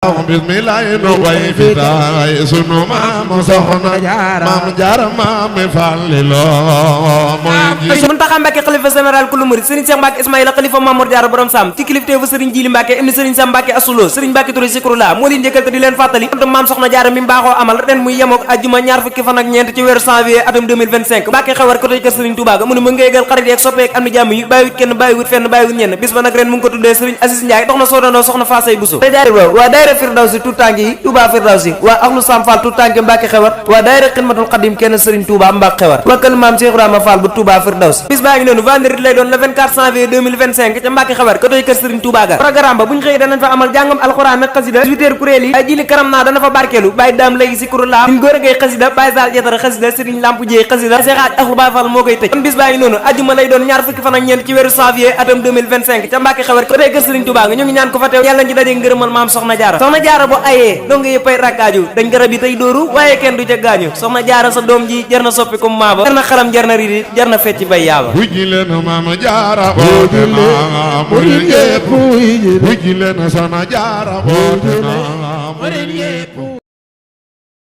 bismillah no way fi tay sunu maam soxna maam Jaara maam Fallilo mooy Muntaxa Mbàkke xalifa général ku murid Serigne Cheikh Mbàkke Ismaïla xalifa Mamour Diarra borom Sam ci kilifteefu Serigne Jili Mbàkke ibn Serigne Sam Mbàkke Asulo Serigne Mbàkke Touré Zikrullah moo leen njëkkal te di leen fàttali am maam soxna Jaara mi mbaaxoo amal ren muy yemook ajjuma ñaar fukki fan ak ñeent ci weeru janvier atum 2025 Mbàkke xewar ko tey kër Serigne Touba ga mu ne mu ngéegal xarit yeeg soppeek am ni jàmm yi bàyyiwut kenn bàyyiwut fenn bàyyiwut ñenn bis ba nag ren mu ngi ko tuddee Serigne Assis Ndiaye dox na soodandoo soxna Faasay Buso waa daayira Firdawsi tout tànk yi Touba Firdawsi waa Axlu Sam Fall tout tànk Mbàkke xewar waa daayira Xidmatul Xadim kenn Serigne Touba Mbàkke xewar waa kër maam Cheikh Ibrahima Fall bu Touba Firdawsi bis baa ngi noonu vendredi lay doon le 24 janvier 2025 ca Mbàkke xewar ko tey kër Serigne Touba ga programme ba bu ñu xëyee danañ fa amal jàngam alxuraan ak xasida 18h kuréel yi ay jili karam naa dana fa barkeelu Baye Daam léegi Zikrullah din góor a ngay xasida Baye Sall Jatara xasida Serigne Lamp Jéey xasida Seexaaj Axlu Baye Fall moo koy tëj kon bis baa ngi noonu ajjuma lay doon ñaar fukki fan ak ñeent ci weeru janvier atum 2025 ca Mbàkke xewar ko tey kër Serigne Touba ga ñu ngi ñaan ko fa teew yàlla ci daje ngërëmal maam soxna Jaara bu ayee dong yëppay rakkaaju dañ garab yi tey dóoru waaye kenn du ca gaañu soxna Jaara sa doom ji jar na soppi comme maaba jar na xalam jar na riidi jar na fecc bay yaaba wujji leen maam Jaara boote na murid yépp wujji leen soxna Jaara boote na murid yépp